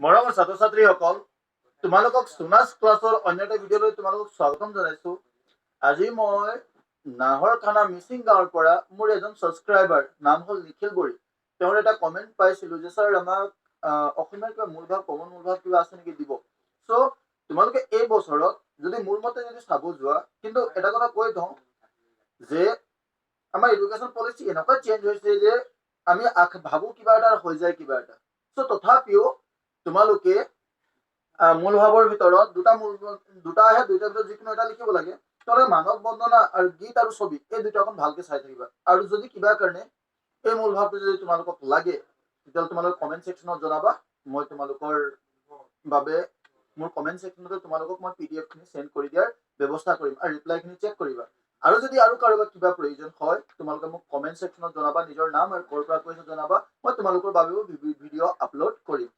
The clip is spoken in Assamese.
মৰমৰ ছাত্ৰ ছাত্ৰীসকল, তোমালোকক সোণাজ ক্লাছৰ অন্য এটা ভিডিঅ'লৈ তোমালোকক স্বাগতম জনাইছো। আজি মই নাহৰখানা মিচিং গাঁৱৰ পৰা মোৰ এজন ছাবস্ক্ৰাইবাৰ, নাম হ'ল নিখিল বৰি, তেওঁৰ এটা কমেণ্ট পাইছিলো যে ছাৰ, আমাক অসমীয়াৰ কিবা মূলভাৱ, কমন মূলভাৱ কিবা আছে নেকি দিব। চ' তোমালোকে এই বছৰত যদি মোৰ মতে যদি চাব যোৱা, কিন্তু এটা কথা কৈ থওঁ যে আমাৰ এডুকেশ্যন পলিচি এনেকুৱা চেঞ্জ হৈছে যে আমি ভাবো কিবা এটা, হৈ যায় কিবা এটা। চ' তথাপিও তোমালোকে মূল ভাৱৰ ভিতৰত দুটা মূল, দুটা আহে, দুইটাৰ ভিতৰত যিকোনো এটা লিখিব লাগে। তোমালোকে মানৱ বন্দনা আৰু গীত আৰু ছবি, এই দুইটা অকণ ভালকে চাই থাকিবা। আৰু যদি কিবা কাৰণে এই মূল ভাৱটো যদি তোমালোকক লাগে, তেতিয়াহ'লে তোমালোকে কমেণ্ট ছেকশ্যনত জনাবা। মই তোমালোকৰ বাবে মোৰ কমেণ্ট ছেকশ্যনতে তোমালোকক মই পিডিএফ খিনি চেণ্ড কৰি দিয়াৰ ব্যৱস্থা কৰিম আৰু ৰিপ্লাইখিনি চেক কৰিবা। আৰু যদি আৰু কাৰোবাৰ কিবা প্ৰয়োজন হয়, তোমালোকে মোক কমেণ্ট ছেকশ্যনত জনাবা, নিজৰ নাম আৰু ক'ৰ পৰা কৈছে জনাবা। মই তোমালোকৰ বাবেও ভিডিঅ' আপলোড কৰিম।